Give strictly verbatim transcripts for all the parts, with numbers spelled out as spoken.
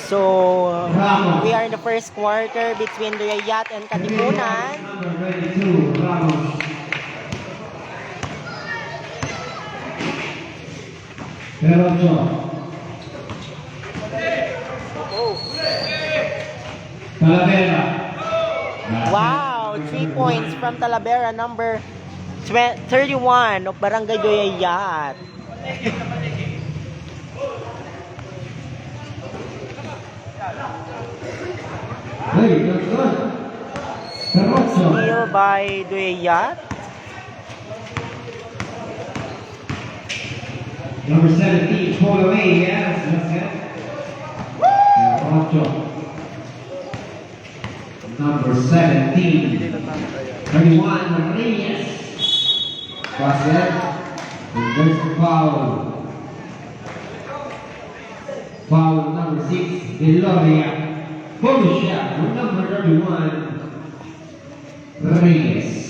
So, we are in the first quarter between Duyayat and Katipunan. Perocho. Talavera. Wow, three points from Talavera, number twe- thirty-one of Barangay Duyayat. Hey, that's good. Perocho. Steal by Duyayat. Number seventeen, pull away, yes, that's it. Perocho. Number seventeen, thirty-one, Reyes. Pass it. And there's the foul. Foul number six, Gloria. Bonus shot for number thirty-one, Reyes.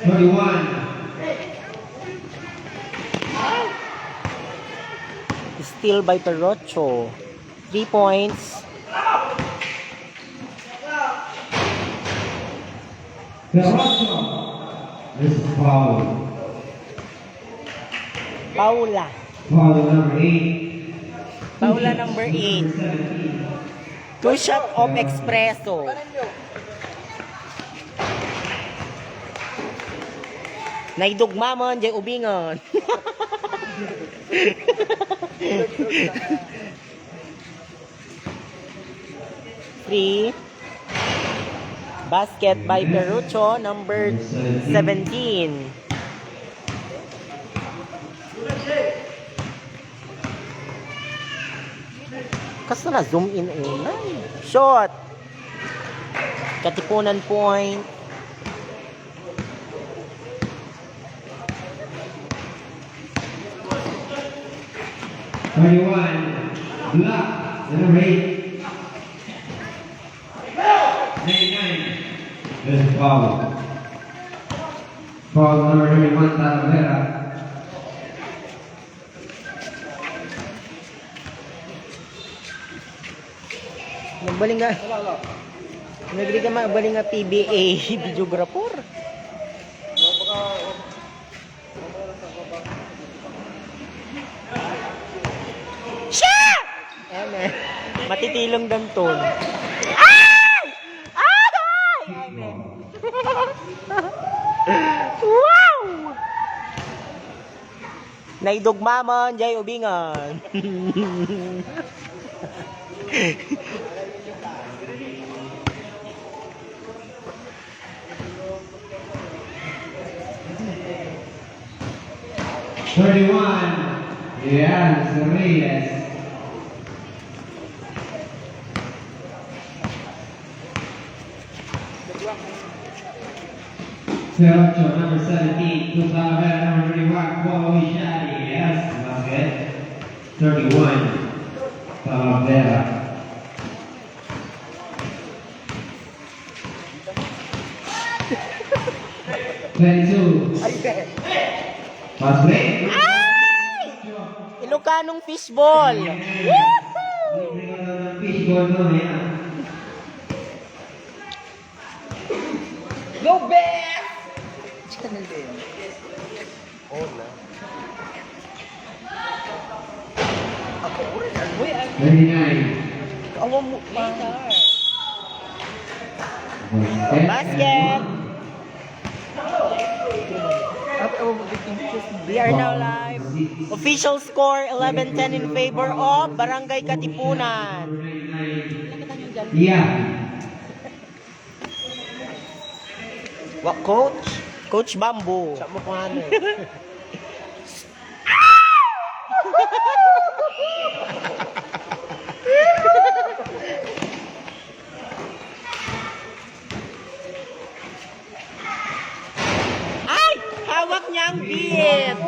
Thirty-one. Steal by Perocho. Three points. Perocho. This is foul. Paula. Foul number eight. Paula number eight. Two shot of espresso. Naidugmaman, jay ubingan. Three. Basket by Perucho, number seventeen. Kasla zoom in unay. Shot. Katipunan point. Thirty-one. Block. Number eight. Nine, nine. This is foul. Foul number thirty-one, Talavera. Magbaling nga. Nagri ka magbaling nga P B A videographer. Shot! Amen. Matitilong danton. Ay! Ay! Amen. Wow! Naidugmaman, jay ubingan. Thirty-one. Yes, Reyes. Perocho, number seventeen, to Talavera, number thirty-one, Paul Wishani. Yes, basket. Thirty-one, Talavera. Twenty-two. Pass break. Ilocanong fishball. Woohoo! Fishball, no? Yeah. Go, Beth! Channel din. Oh, na. Ako, uri na. Uy, ang Thirty-nine. awa mo pa. Basket. Ako, awa mo, bikin kiss. We are now live. Official score, eleven ten in favor of Barangay Katipunan. Yeah. Wa, coach? Coach Bamboo. Sa mo kung ano eh. Ay! Hawak niya ang beat!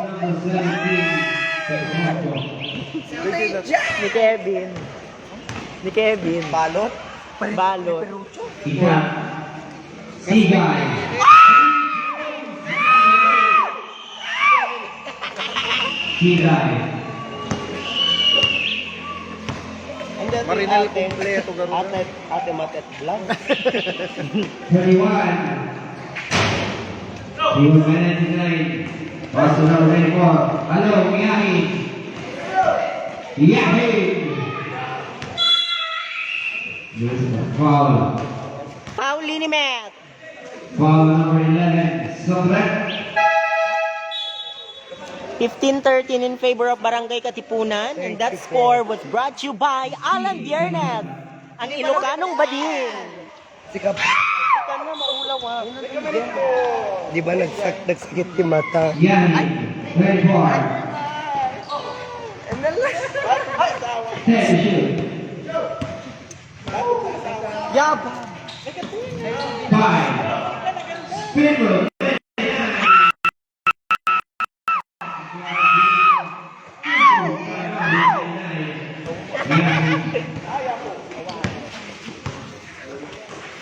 Ni Kevin. Ni Kevin. Balot? Balot. Isa. Sigay. Sigay. Marinel kompleto, garo. Ate, ate Matet Vlog. Twenty-one. He was managed tonight. Pass to number twenty-four. Hello, Miyahi. Yahi. This is a foul. Foul, Linimet. Foul number eleven. Sobret. Fifteen thirteen in favor of Barangay Katipunan, and that score was brought to you by Alan Biernet, ang Ilocanong bading. Sika. Ikaw na, maulaw, ha. Di ba nagsak-, nagsakit yung mata? Yan. Red bar. Ten shoot. Yab. Five. Spin move.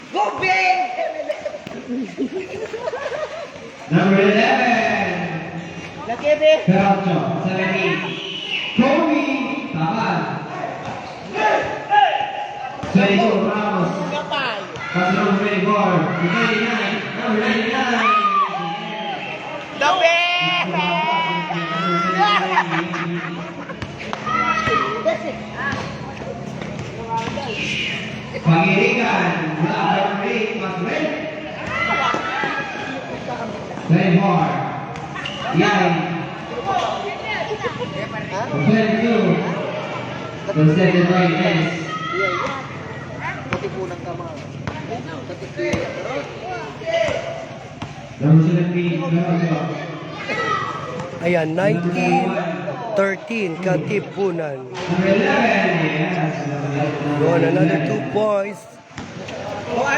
Go, Ben! Number eleven. Laki, Ben! Peralta, seventeen. Kobe Tabal. Sergio Ramos. Kapay! Pass number twenty-four. Number ninety-nine. Number ninety-nine. The best! Pangirikan, number eight, Mas Red. Twenty-four. Yan. Twenty-two. Presented by Ness. Katipunan ka, mga. Katipunan. Number seventeen, Garoto. Ayan, nineteen thirteen, Katipunan. Number eleven, yes. Yun, another two points.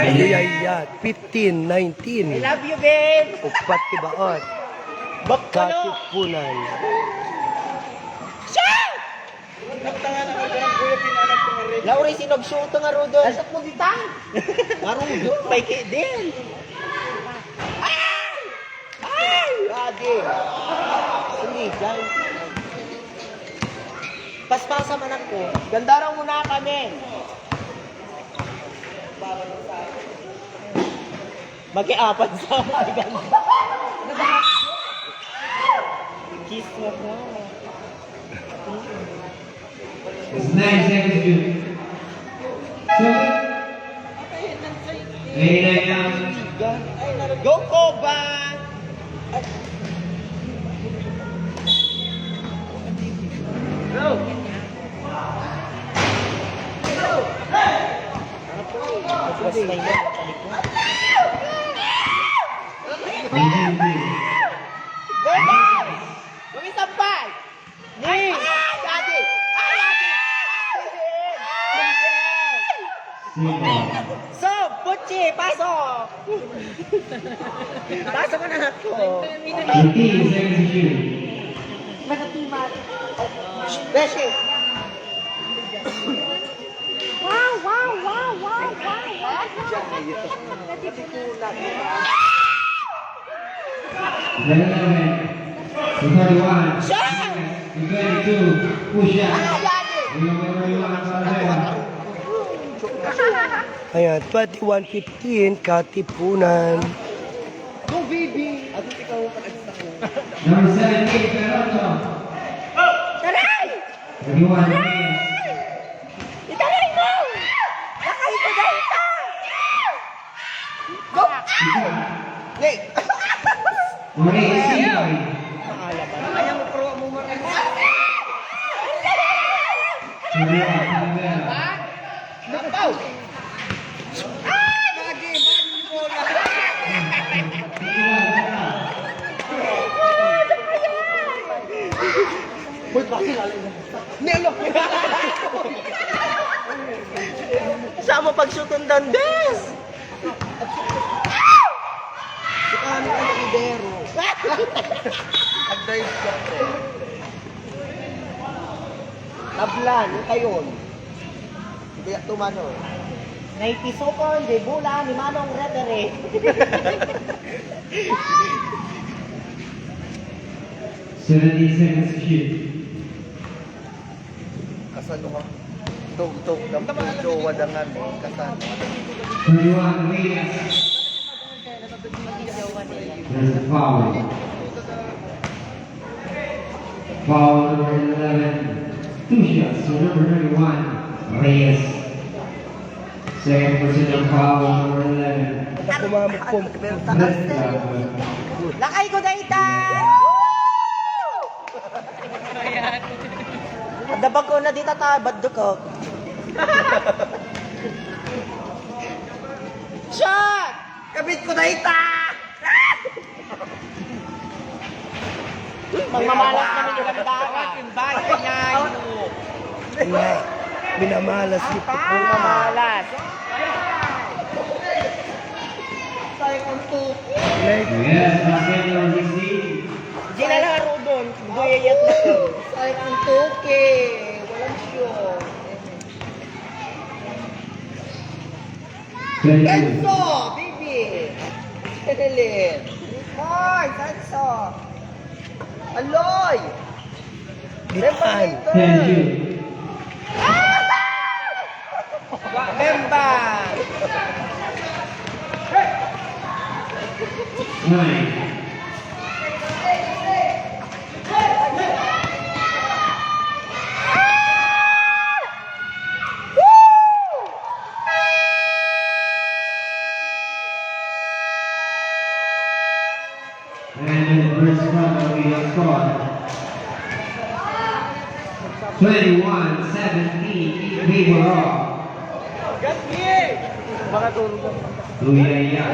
Liyayat, fifteen nineteen. Love you, babe! Upat ti baot. Back ka na! Katipunan. Shoot! Lauri, sino nagsuot nga rudo? Asap mo dita? Nga rudo? May kidin. Ay! Ay! Adi. Hindi, dyan. Paspasa man ako. Gandara muna kami. Makiapat sa mga ganda. Kiss mo ko. It's nine seconds, Jun. So, eh, nine lang. Go, Koba! Go! Go, guys! Gawin sampay! Ni! Daddy! Ay, daddy! Ay! Sino? So, Puchi, pasok! Pasok ka na ako! Fifteen seconds to shoot. Beshi! Wow, wow, wow, wow, wow, wow! Eleven, thirty-one, twenty-two, push up. Ay, daddy! Number thirty-one, Salvador. Ayan, twenty-one fifteen, Katipunan. Go, baby! At ikaw ang pag-agsak ko. Number seventeen, Peralta. Taray! Thirty-one. Itaray mo! Nakahipo na ito! Go! Hey! Number eight, Sipay. Maalam ba? Ayaw mo, pro mo, Maria. Thirty-one, Salvador. Napaw! Ah! Bagi, bagi mo na! Uy, bakit alam mo? Nelo! Sama pagsutundan, des! Si Kami ang idero. Nag-dive shop ko. Ablan, kayon. Hindi tumano. Naipisukon, di bula, ni Manong Referee. Seventy seconds to shoot. Kasano ka? Tug, tug, tug, tug, wadangan. Kasano? Thirty-one, Reyes. There's a foul. Foul number eleven. Two shots. So number thirty-one, Reyes. Second personal foul, number eleven. Red card. Lakay ko dayta! Adda bag-o na dita ta, baddukok. Shot! Kabit ko dayta! Magmamalas kami ni Gandara. Nga, minamalas ni Puto. Magmamalas. Yes, basket number sixteen. Di na lang arudon. Guyayat na to. Ay, ang toke. Walang show. Enzo, baby. Evelyn. Nicole, Enzo. Aloy. Bitan. Thank you. Bemba. Nine. And in the first quarter, we have scored twenty-one seventeen in favor of Luyaya.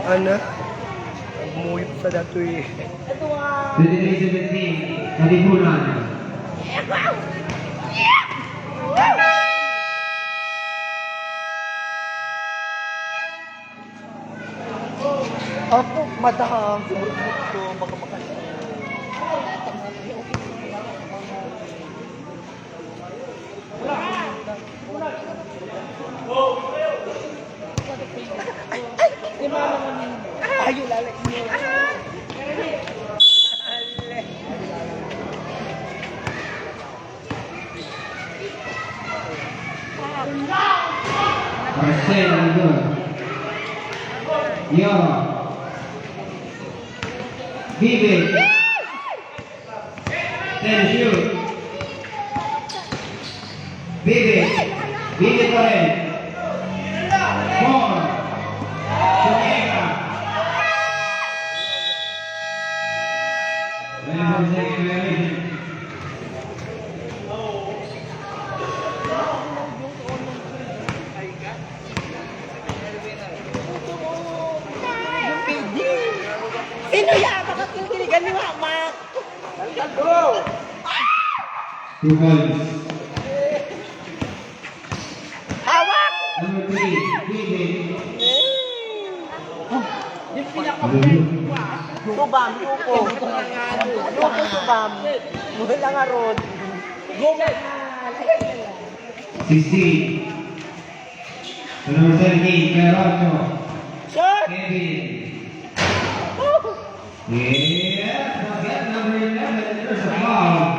Ana? Agmuyop sa datoy. Twenty-three seventeen, Katipunan. Apo, madam, sumurot ko, baka makasya. Ayo, lalaki mo. Marcel Andor. Yoro. Bibi. Tenshu. Bibi. Bibi pa rin. Four. Sumeka. Well, for the second violation. Sino yan? Baka kinikilig ni Mama. Two points. Hawak! Number three, David. Tubam, tuko. Tuko, tubam. Wala nga ron. Sixteen. Number seventeen, Gerardo. Shot! Kevin. Yes, basket number eleven, there's a foul.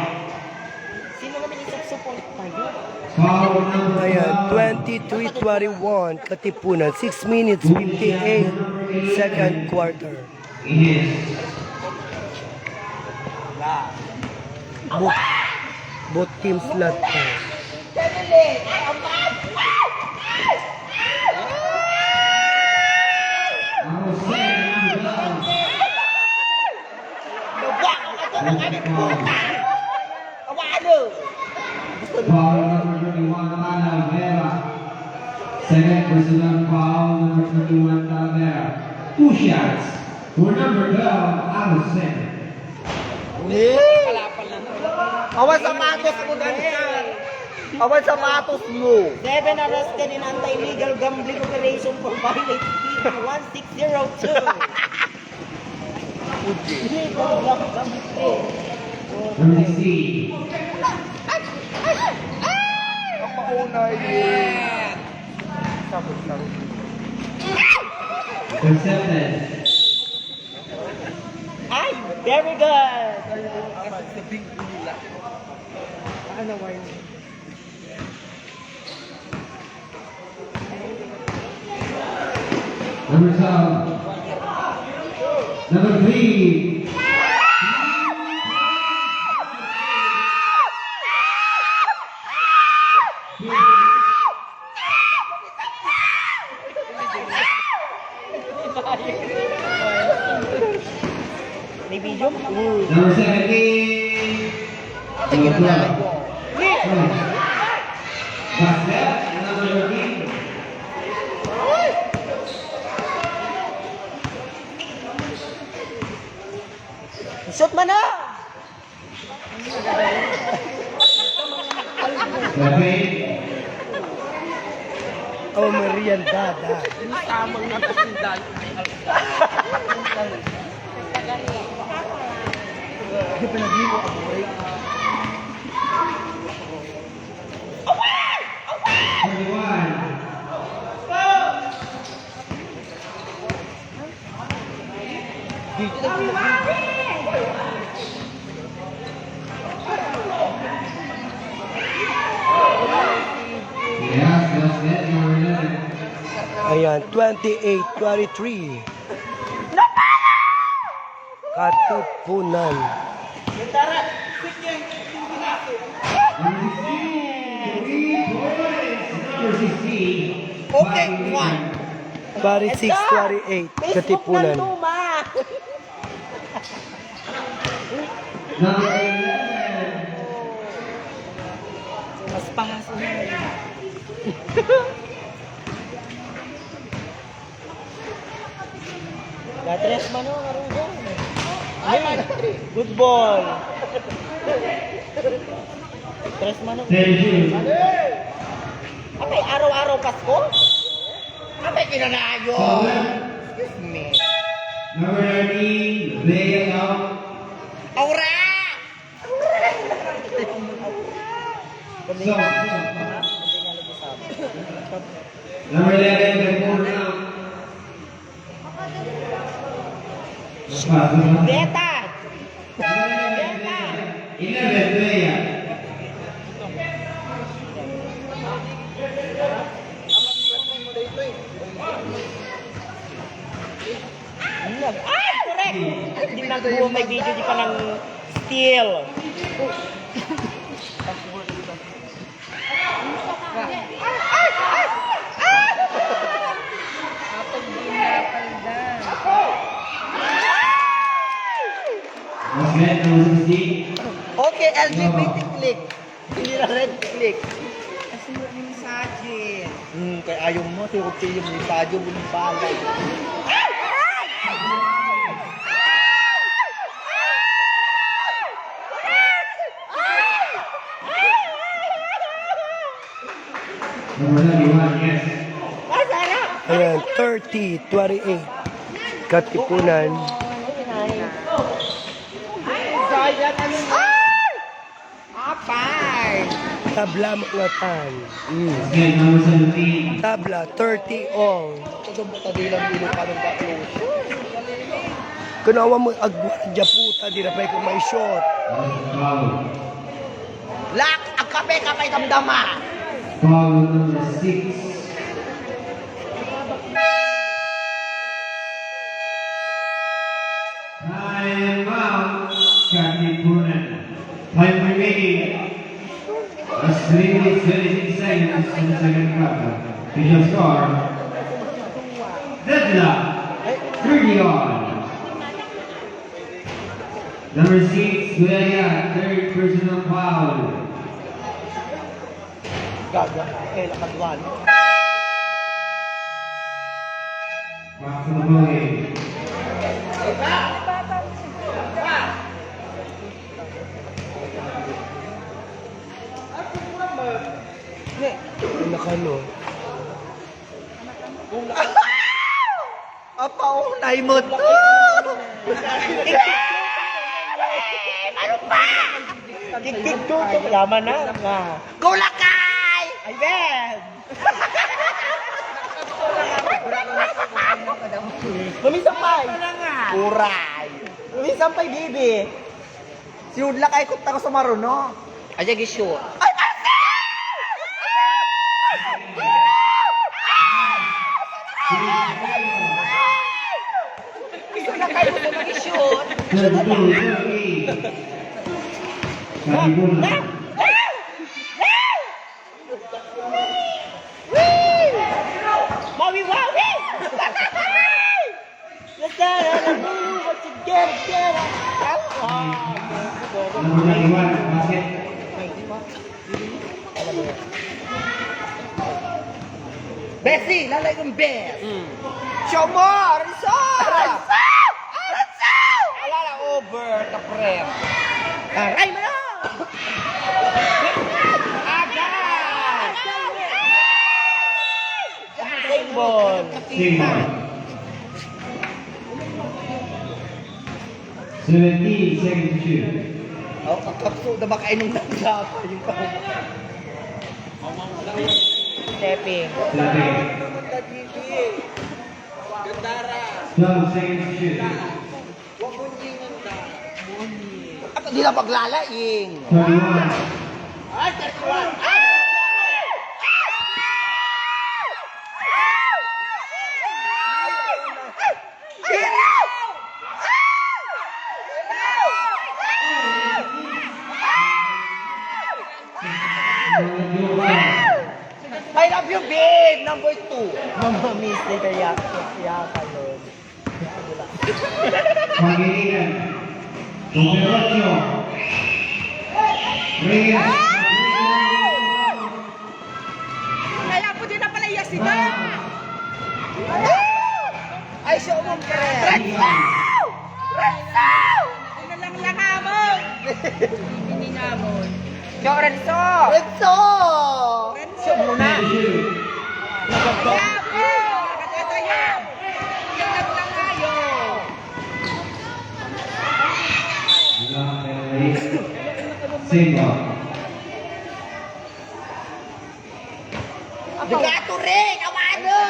Sino naman isang support tayo? Foul number Ayan, twelve. twenty-three twenty-one, Katipunan, six minutes, fifty-eight, second quarter. Yes. Both, both teams lahat. Foul number twenty-one, Talavera. Second personal foul, number twenty-one, Talavera. Two shots for number twelve, Alusen. Awan sapatos mo, Daniel. Awan sapatos mo. Seven arrested in anti-illegal gambling operation for violating P P one six zero two. Number sixteen. Papauna, eh. Sabot, sabot. Intercepted. Ay, very good. Ano, why? Number seven. Number three. May video? Number seventeen. Tingnan na lang po. Basket, number thirteen. Shoot man na! Seven. Oh, meriendada. Tamang na kasindan. Di pa naging ako, eh. Twenty-one. Yes, that's it, number eleven. Ayan, twenty-eight twenty-three. Katipunan. Number sixteen. Okay, one. Twenty-six twenty-eight, Facebook Katipunan. Ng luma. Number eleven. Mas pangaso na yun. Natres man, oh, marunong. Ay, good ball. Tres man, oh. Thank you. Apay, araw-araw Pasko? Apay, kinanayo. Foul. Excuse me. Number nineteen, Bea Lau. Aura! So, number eleven, Gregor Lau. Beta! Beta! Eleven, Bea. Ay, correct! Ay, di nagbuo may video, di pa nang steal. Okay, L G B T click. Hindi na red click. Kasi yung sajid. Hmm, kay ayaw mo, tiyo ko yung sajid, yung bala. Number ninety-one, yes. Ayan, thirty twenty-eight. Katipunan. Apay! Tabla, mangatan. Mm. Again, number seventeen. Tabla, thirty all. Ito ba tadi lang dito, parang baklo? Kunawa mo, agwardya puta, di na pa'y kumay shot. Foul. Lak, agkape ka pa'y damdama. Foul number six. Time out, Katipunan. Time remaining. As three minutes, twenty-six seconds in the second quarter. Official score, Deadlock, thirty all. Number six, William, third personal foul. Gaga, eh, lakadwan. Back to the ball game. Anak, ano? Apaunay mo to! Kikiktuto, yaman na nga. Kulakay! Ay, Ben! Lumisan pay! Uray! Lumisan pay, bibi! Si Hudlak ay kutta ko sa maruno. Ay, agi sure. Ay, Marcel! Gusto na kayo sa mag-shoot. Mawi-wawi! What you get, get out. Ano na iwan? Bakit? Bessie, lalay kong bes. Mm. Show mo, Renzo! Renzo! Renzo! Alala, over, kapre. Aray mo na! Agad! Same ball. Same ball. Seventeen seconds to shoot. Oh, ang kapso na makainong ng dapa yung Stepping. Seventeen. Gandara. Twelve seconds to shoot. Huwag mo ninang da. At di na paglalaing. Thirty-one. Ay, thirty-one. Ay! I love you, babe! Number two. Mama, miss, later, ya, ya, kayo. Pangilinan. Numero ocho. Reyes. Kaya po din na pala iya sida. Ay, siya umong kare. Renzo! Renzo! Ano lang lang hamon? Hindi hamon. Yo, Renzo! Renzo! Renzo muna! Kaya po! Nakatatayo! Yan lang tayo! Sino? Degrato rin! Awano!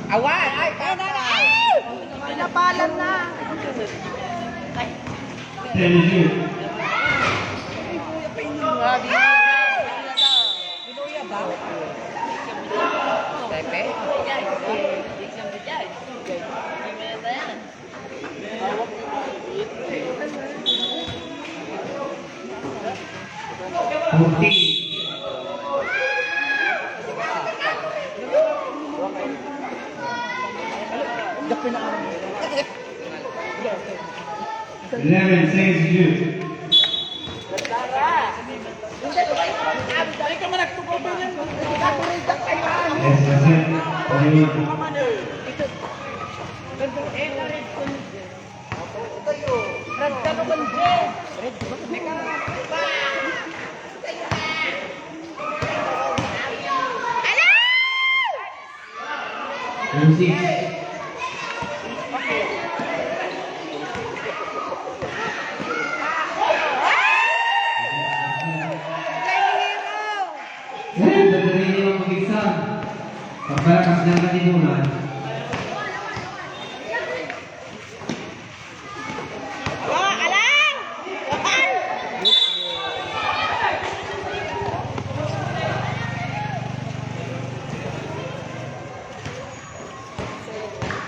Awan! Ay, patay! Pinapalan na! Pepe? Fourteen. Eleven seconds to shoot. Yes, that's it. Forty-one. Red ka naman, Jay! Red ka naman. Music. Red, dadali niyo ang mag-isa. Pagpalakas ng katimunan.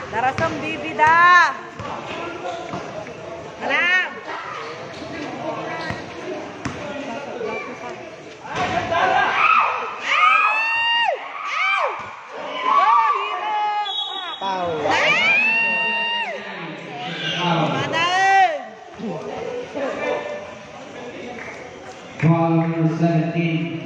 Darasam bibida. Alang. Foul. Foul. Foul number seventeen.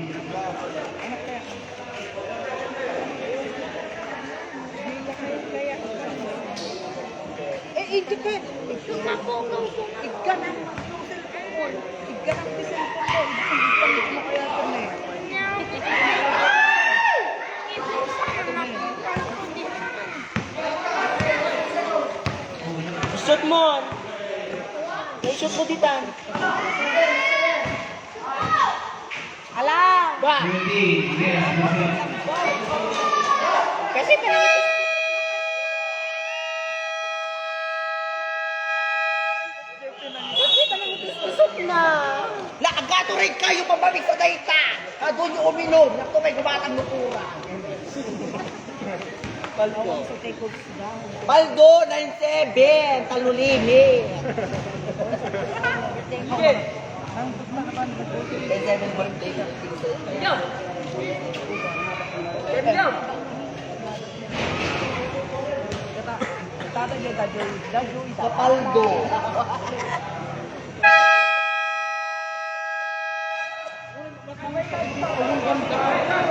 Eh, hindi ka. Igka ng cellphone. Igka ng cellphone. Igka ng cellphone. Igka ng cellphone. Shoot mo! Shoot mo ditan! Ala! Ba! Kasi pinangit- Kasi pinangit-isok na. La, agatoy kayo, pabalik sa dayta! Adun yung uminom, naku, may gumatang nukura. Paldo. Paldo, nine seven, talulimi. Nine seven birthday. Kapaldo.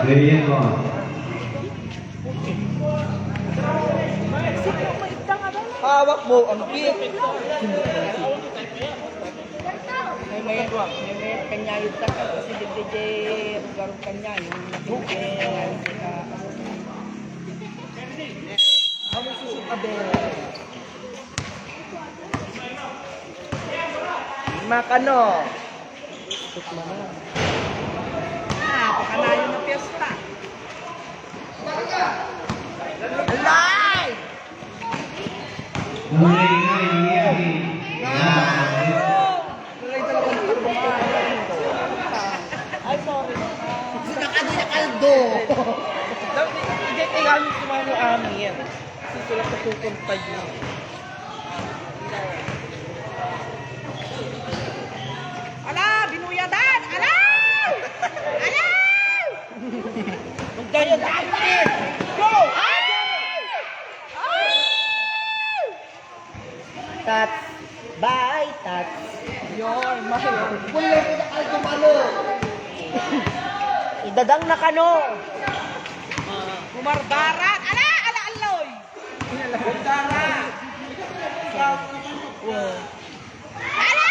There you go. Hawak mo ang pit. May, may, may, may kanyayod ka kasi dito, garong kanyayod. Ang susunod, abe. Makano. Ah, pakanayon ng piyesta. Alay! Ay, sorry. Nakado na kaldo. Dapat, hindi, kailangan sumama amin. Kasi sila sa pupunta yun. Ala, binuyadan! Ala! Ala! Magdaya na! Go! Ay! Ay! Tats! Bye, Tats! Yon, mahal. Wala ko na kayo kumalo. Idadang na kano. Gumarbarat. Ala, ala, aloy. Ala!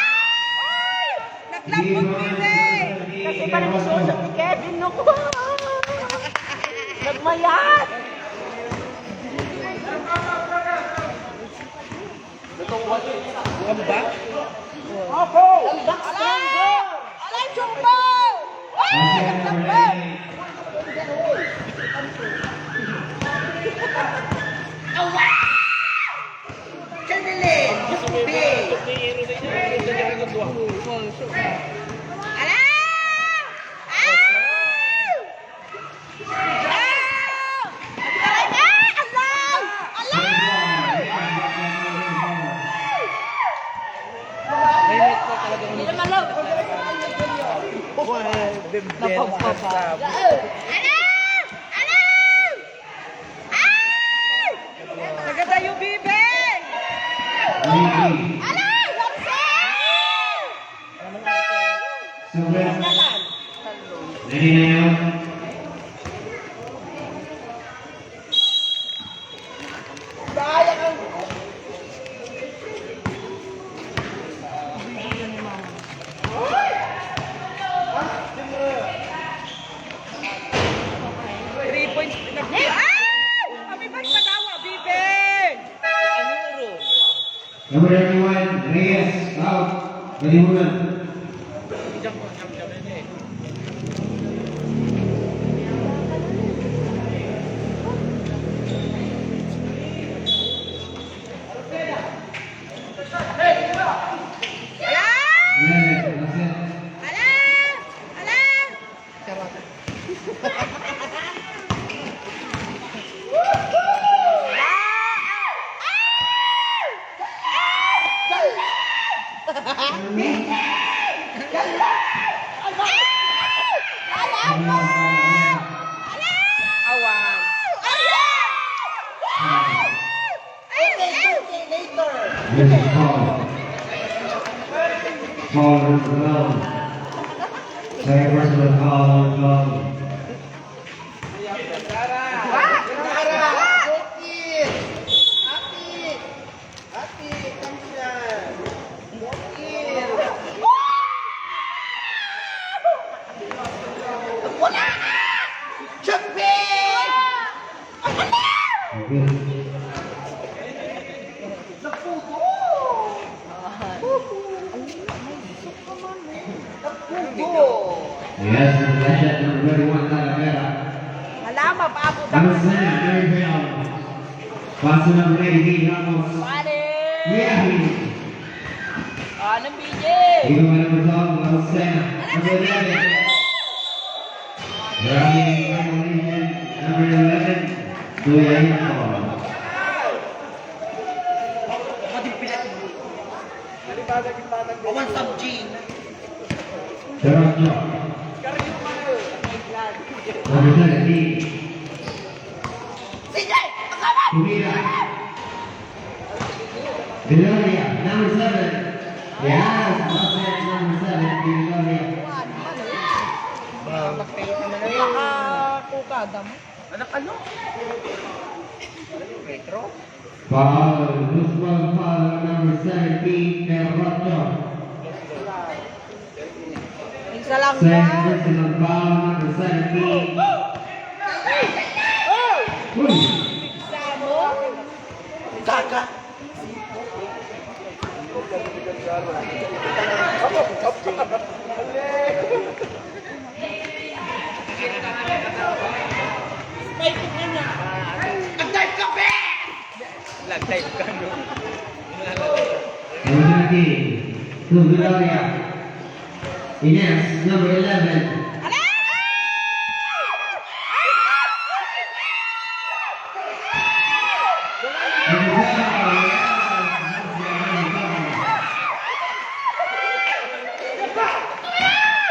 Naglambot, Bibi! Kasi parang isusunod ni Kevin, no? Nagmayat! Lamba? Opo! Lamba, stronger! Alay, Jumbo! Ay, ang lamba! Awa! Channeling! Gusto ko yung mga tubig. Ala! Ah! Ah! Ala! Ala! May mic na talagang. Napagpapa. Ala! Ala! Ay! Nagadayo, bibi! Ala! Larsen! Sobra. Ready na yun? Sayang ang Three points. Nag-, ah! Kami ba't padawa, bibi? Number thirty-one, Reyes, out. Balimunan. Ala! Ala! Ala! Charot. Awan. This is foul. Foul, foul. Second personal foul, foul. Wala! Yes, number one, Talavera. Hala, mapaabot Number seven, Mary Bell. Pass to number eighteen, Ramos. Pare! Yeah. Anong B J? Ito nga number twelve, Marcel. Number eleven. Grabe, number eleven. Kuya Ito. Awan sa Gina. Diretso. Number seventeen. Sige! Tumira. Gloria, number seven. Yes, that's it, number seven, Gloria. Nakakukada mo. Anak, ano? Retro? Foul, loose ball foul, number seventeen, Perrocho. Isa lang Second yan. Personal foul, number seventeen. Uy! Isa mo? Kaka. Spike ko kanya. Nag-dive ka, be! Nag-dive ka, no? Number thirteen, Gloria. Ines, number eleven.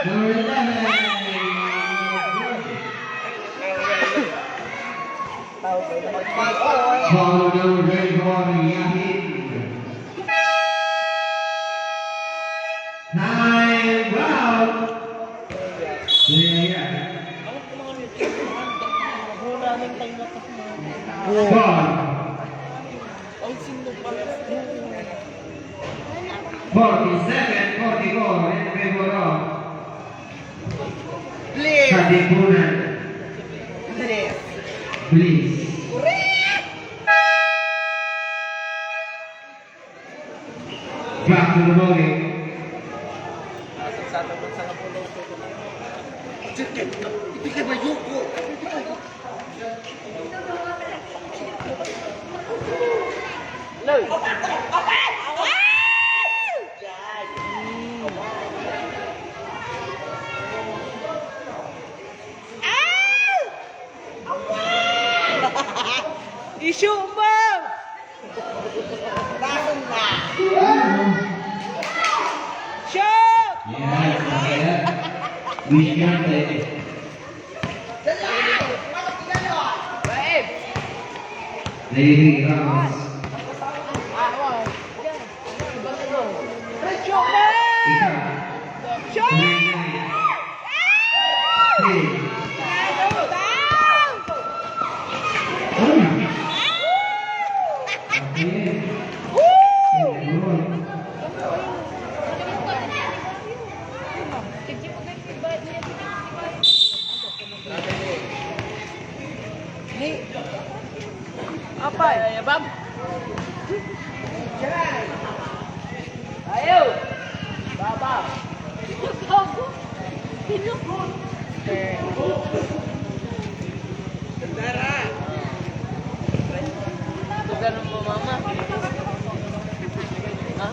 Number eleven. Foul number thirty-four, Yahin. Time out. Yeah, yeah. Foul. Forty-seven, forty-four in favor of Please. Katipunan. Please. Please. Back to the ball game. Ito kay Bayuko. Issue mo! Shoot! Yes, yes. Wish nga, eh. Nahihirapan. Ika. Three. Okay. Ni. Apay. Ay, abab. Ayaw. Baba. Gago. Pinukot. Dara. Ito ganun mo, mama. Ha?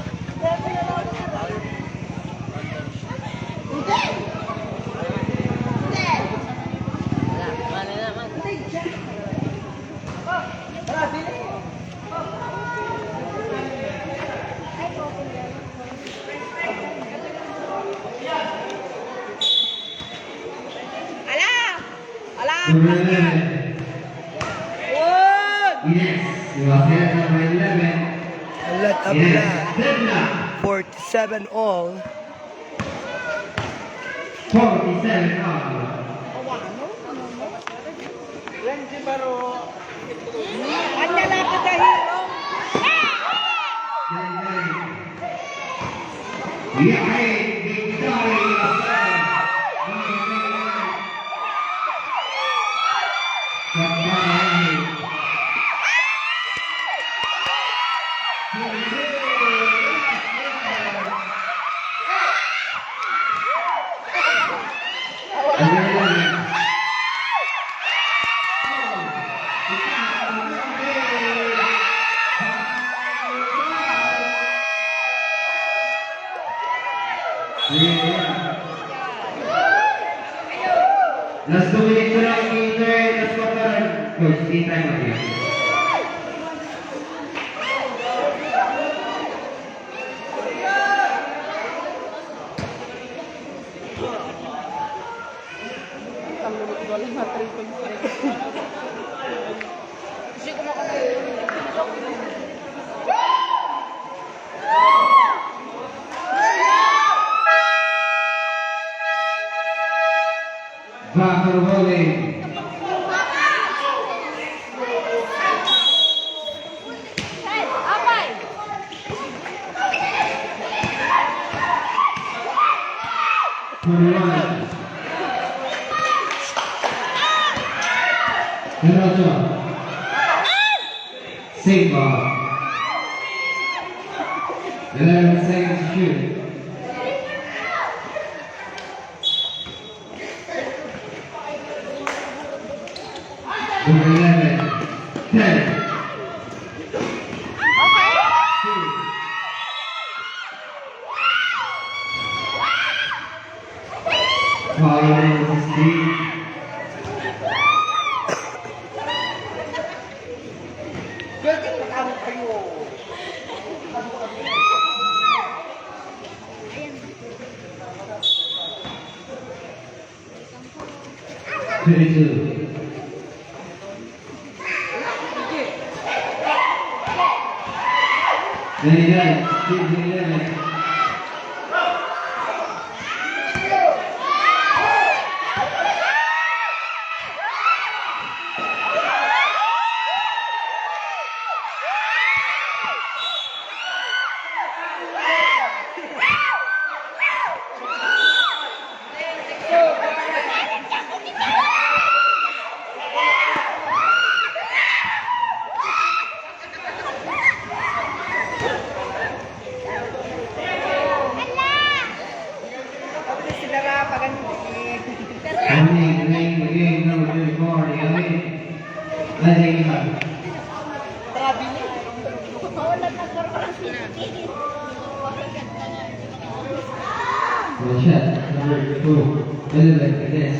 Ala! Ala! Number eleven. Yes, you are set, number eleven. Ala, tabla. Yes, tabla. Forty-seven all. Forty-seven all. Anya na kita, hero. Hindi tayo mag-iyak. Back to the bowling. Twenty-one. Derecho. Save ball. Eleven seconds to shoot. Number eleven, ten. Foul, sixteen. Twenty-two. Ninety-nine, Steve Ninety-nine. Warning, warning, warning, number twenty-four, Yami. Letting up. Well, shot number two, Elevate Ines.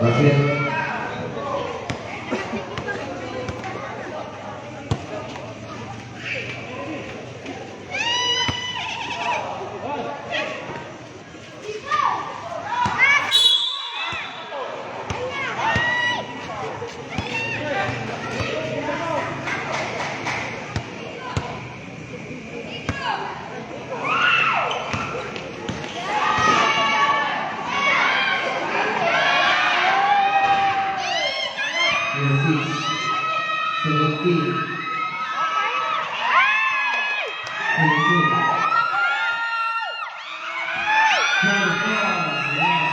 Basket. Number six, seventeen. Twenty-two. Number four, yeah.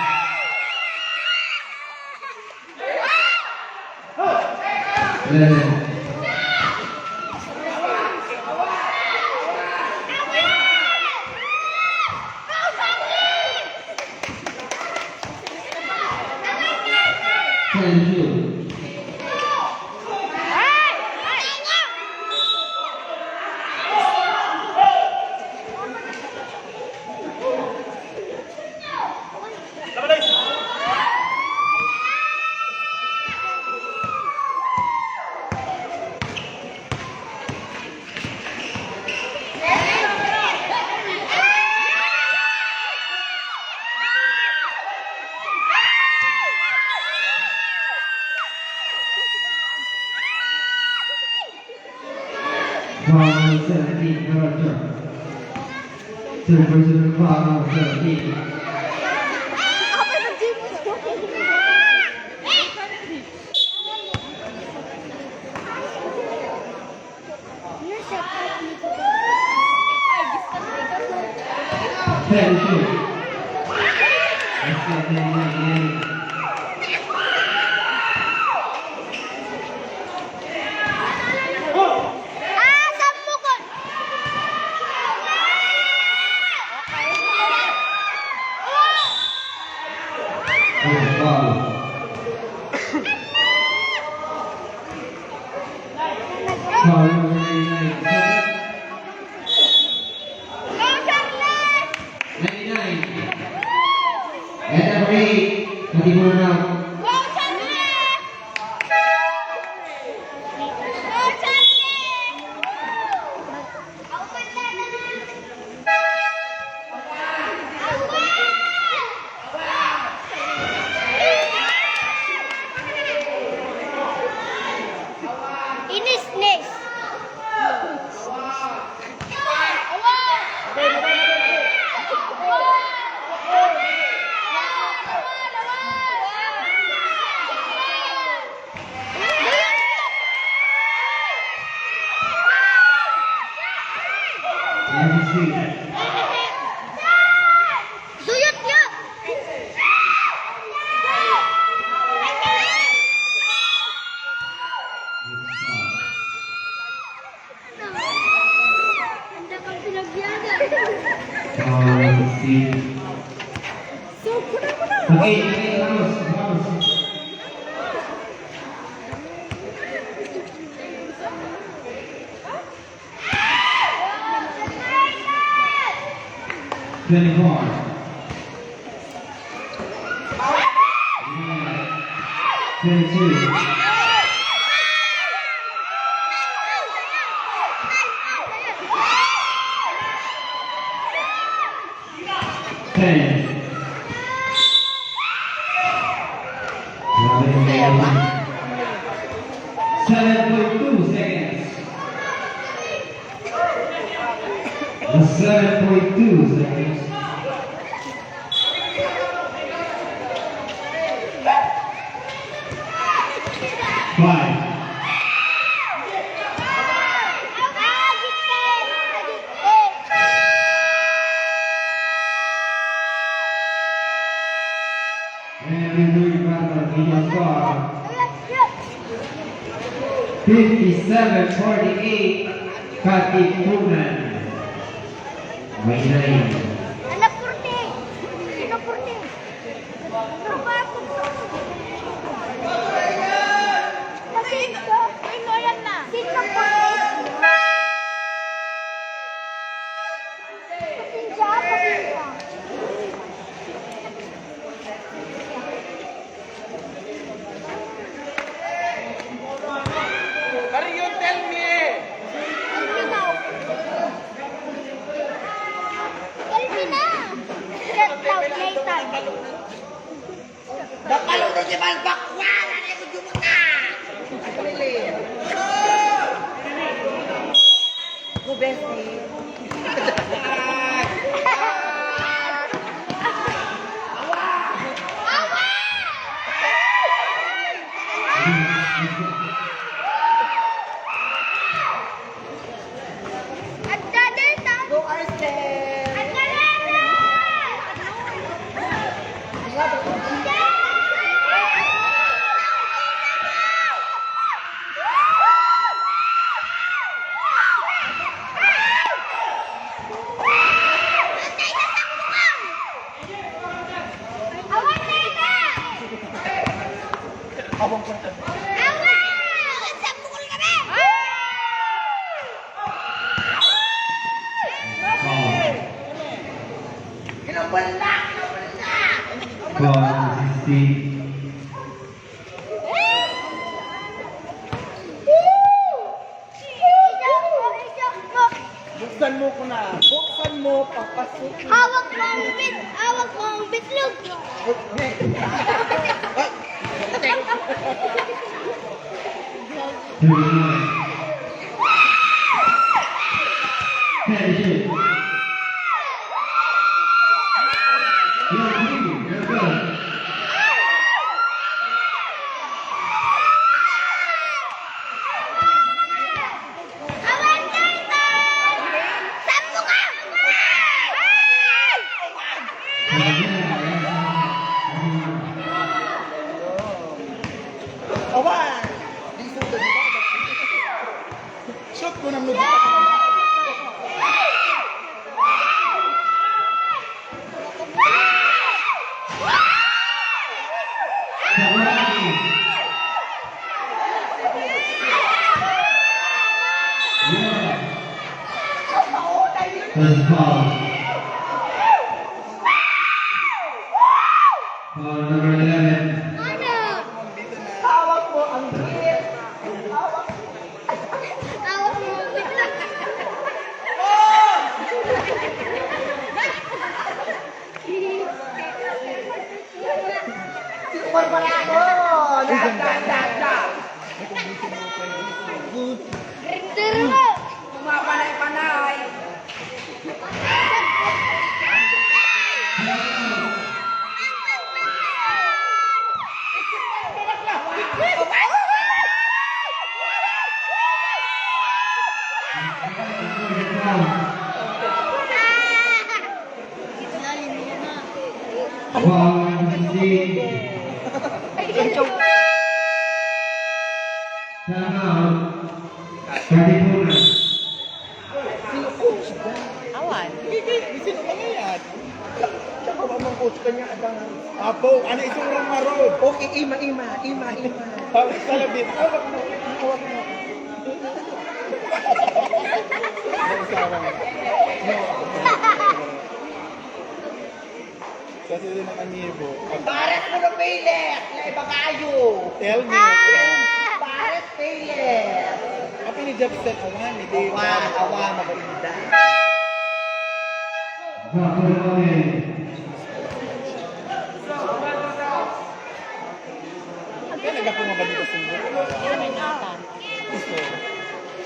Eleven. Twenty-two. Foul, seventeen, Karacha. Third personal foul, number seventeen. Twenty-two. That's not Foul. Foul number ninety-nine. Ninety-nine. And number eight, Katimunan. Twenty-four. Twenty-two. Ten. Seven point two seconds. Seven point two seconds. Five. And we will remember the score. Fifty-seven forty-eight, Katipunan. Mahinay. Anak, forty. Sino forty? Sino, sino, sino yan na? Sino forty? Pasensya, pasensya. Kario, tell me. Elvina. Get out, Nathan. Napalo na si Malbakwan! Ano yung gusto mo ka? Go, Bessie. Go, Arcel. Awan ko na. Kinabal na! Kinabal na! Ball sixteen. Buksan mo ko na. Buksan mo, papasukin. Hawak mo ang bit-, hawak mo ang bitlog. Ay! Twenty-one. Ten, shoot. Awan! Di suda, di ba? Shoot ko ng lubutan. First foul. Foul number eleven. Hawak mo ang bill. Hawak mo. Hawak mo ang bill. Sino ba pala ako? Da, da, da, da. Director mo. Pumapanay-panay. Wow, hindi. Time out. Katipunan. Sino coach ka? Awan. Hindi, hindi. Sino ba yan? Siya ba ang coach ka niya? Apo, ano itong rang marod? Okay, ima, ima, ima, ima. Hawak ka lang din. Hawak mo. Hawak mo. Ang asawa niya. No. Kasi din ang anibo. Pares mo na Payless! Lay bagayo! Tell me. Ah! Pares Payless! Apay ni Jabsel, awan, ni Dave. Awan, awan, mabainda. Kaya nagdako nga ba dito sa inyo?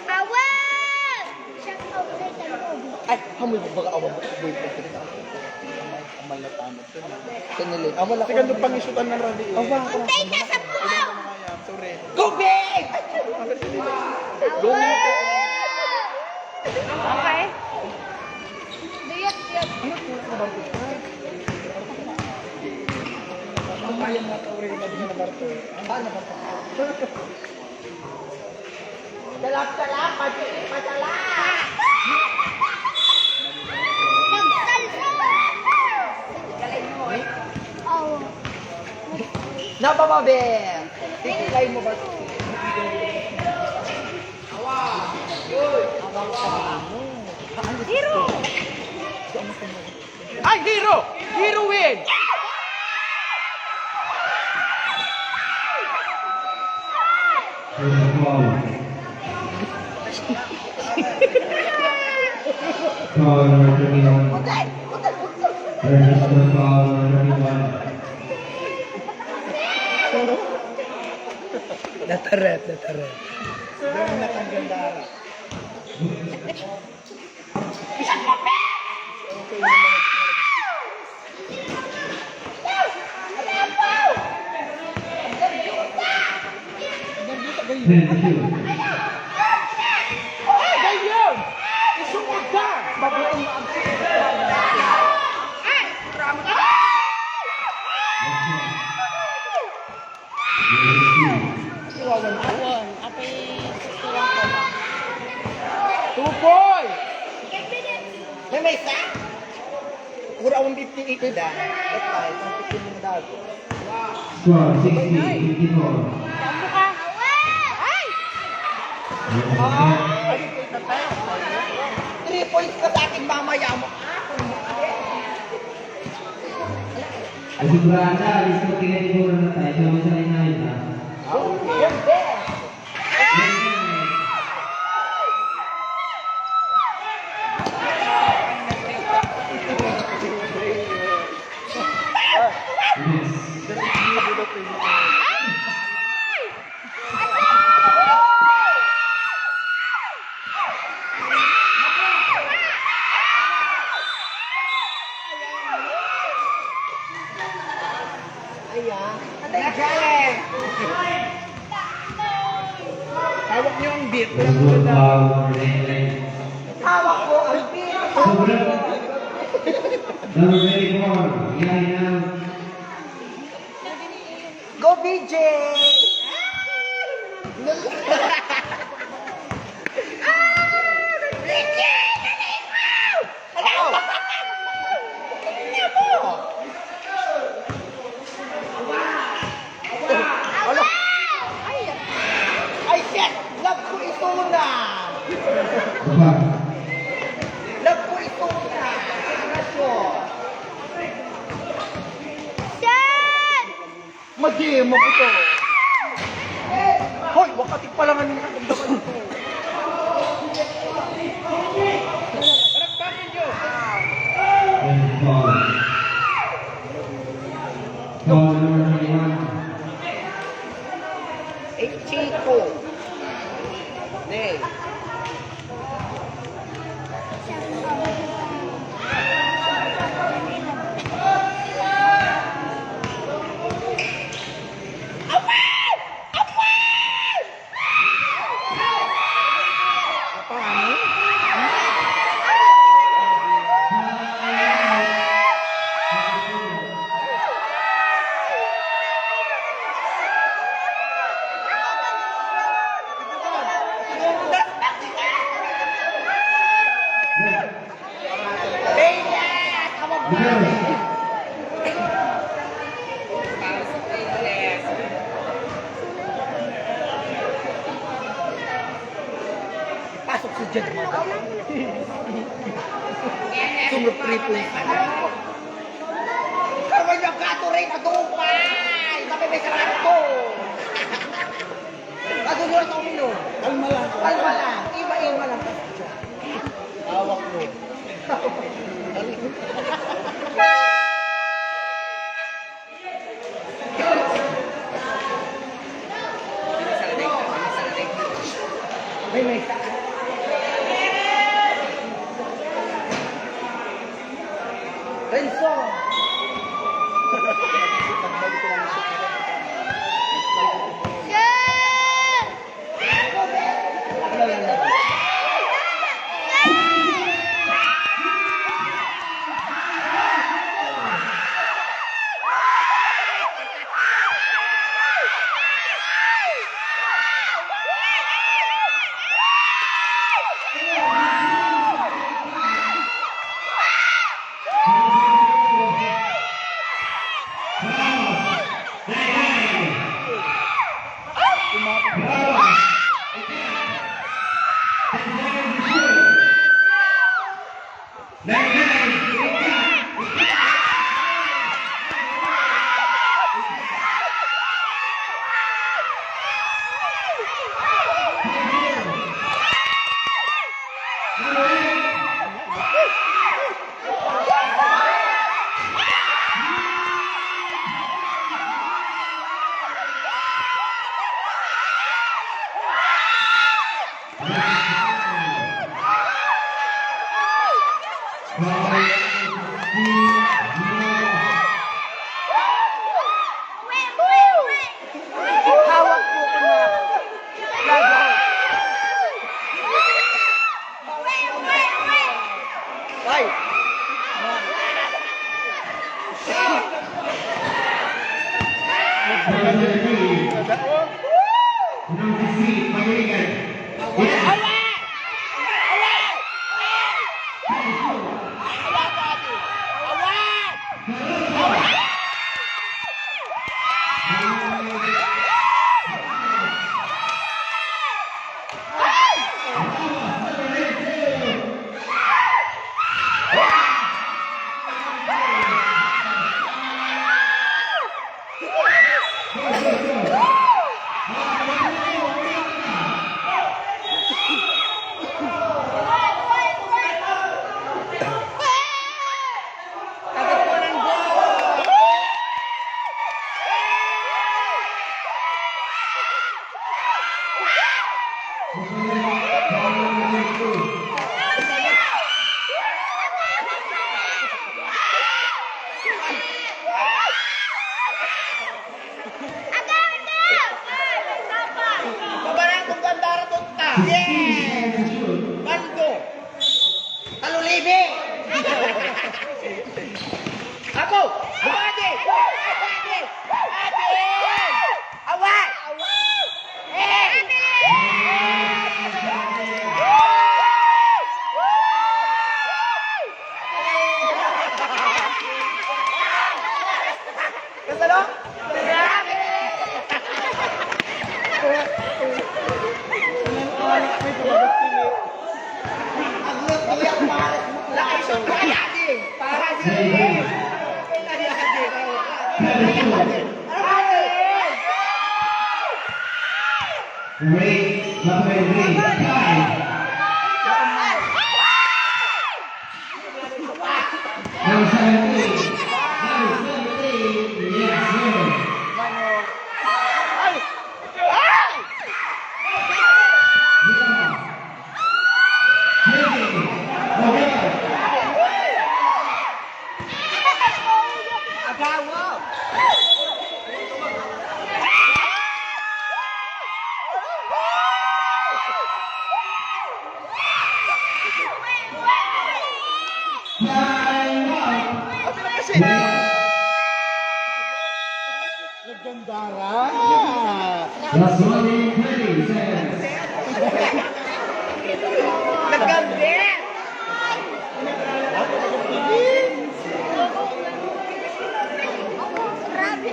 Awan! Ay, hamoy baga awan mo, boy, boy. Ang malatan. Kanilin. Ah, wala. Sige, ko nung pangisutan ng radio. Awa. Untay ka sa puno! Sorry. Go, babe! Go, babe! Okay. Duyot, duyot. Ano po? Ang bayan na tauri na din na barko. Ano ba? Salap-salap, pati padala. Magsalsa! Galing mo, eh. Oo. Napamabe! Tikilay mo ba? Zero! Ay, hero! Heroine! Foul number twenty-one. Register foul number twenty-one. Nataret, nataret. Thank you. Ay, ganyan! Isungod ka! Mabuting maagsi. Ay! Ramot! Ay! Awan, apay, susulang ko. Tukoy! May may isa? Pura akong fifty-eight na. Patay, ang fifty mo na dago. Score, sixty fifty-four. Tambo ka. Ay! Ay! Three points ka sa akin mamaya mo. Ah! Ay, sobrang na, alis ko, tingnan ko na tayo. Sa mga sanay na yun, ha? Yes. Ayan. Hawak niyo ang beat. Hawak ko ang beat. Number twenty-four, Yaina. Go, B J! Ricky! Dali mo! Ano? Tingnan mo! Ala! Ay! Ay, shit! Love ko ito na! Love ko ito na! Ano to? Shit! Madi, mabuto. Hoy, wakatik pala nga nila. And foul. Foul number twenty-one. Eight Chico. Nay. Pasok si Jed Maga. Sumurpri po yung ano. Ay, matupay! Kami may sarado! Adu nyo ito, Mino. Kalma lang. Kalma lang. Iba-iba lang. Hawak mo. May, may. Renzo! Hawak po ko na. Ay! Pabarang kong gandara tutta. Yes! Bando. Talulibi. Apo! Apo, adi! Adi! Adi! Awa! Hey! Kasano? Ang lutuyan, pare. Lakas ang kayadi. Para sa iyo. Wait, wait, wait. Time. Number seventeen. Number seventeen. Yes, sir. Yeah. Hey! Okay. Agawa! Time out. Nagandara. Last one in twenty seconds. Nagandara. Grabe.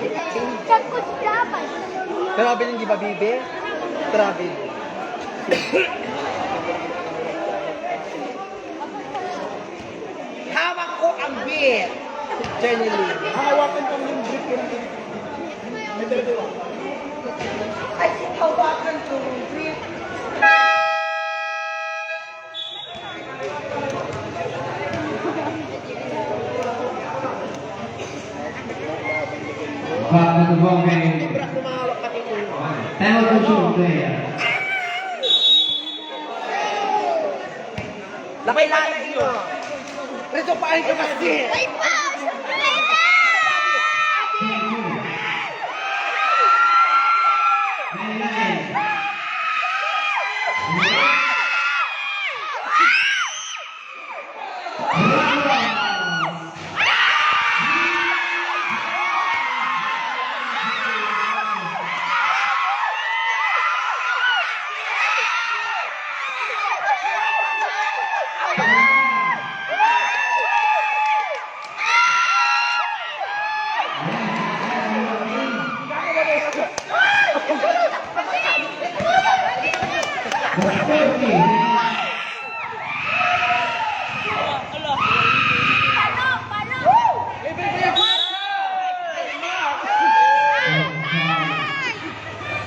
Grabe ng di ba, bibe? Grabe. Hawak ko ang beer. Jenny Lee. Hahawakan ko yung brief ko ng Ay, hawakan ko yung brief. Back to the ball game. Libra kumawak kami ko. Time out for short player. Labay-labay iyo. Rito pa ang kapatid. Ay, pass! Ay, pass!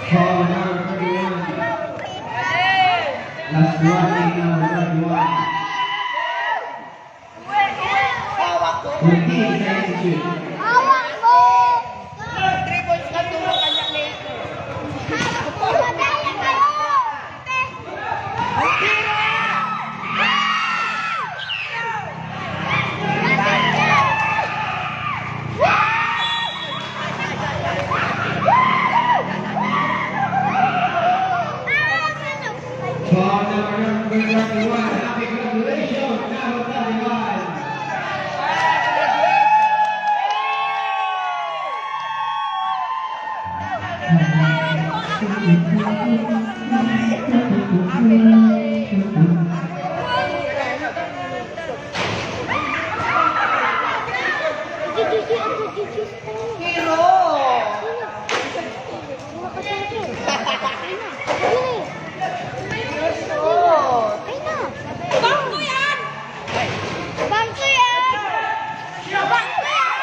Foul number thirty-one. Last warning now, number thirty-one. Hawak ko. Hindi, hindi tayo shoot. Hawak ko. Three points na tulo kanya ni. Hawak ko. Madaya kayo. Foul number thirty-one. Happy congratulations, number thirty-one. Pero, Bangko yan! Bangko yan! Bangko yan!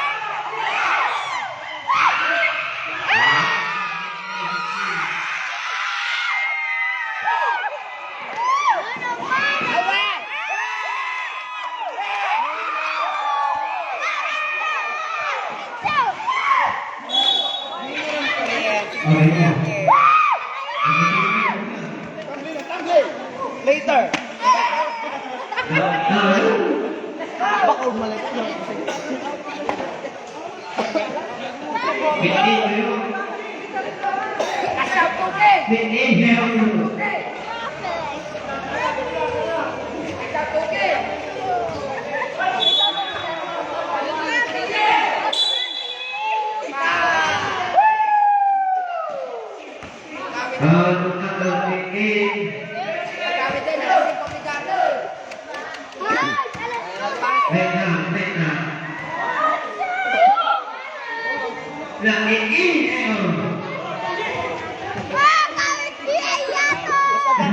Okay na. Later. Baka umalis. Ang ating Wait na, wait na. Naiiyaw.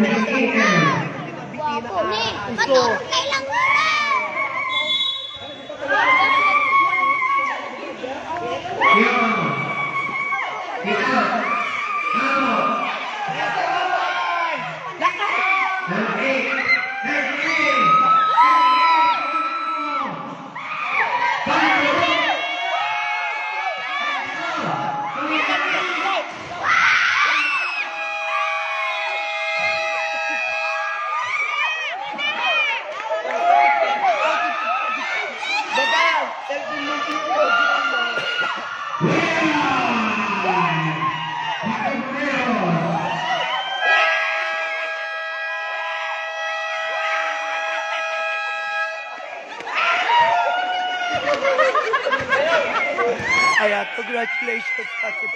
Naiiyaw. Ni, maturog kayo lang muna. Yo. Ikaw. Ako. Number eight. Number eight. Ayan, congratulations, Ate.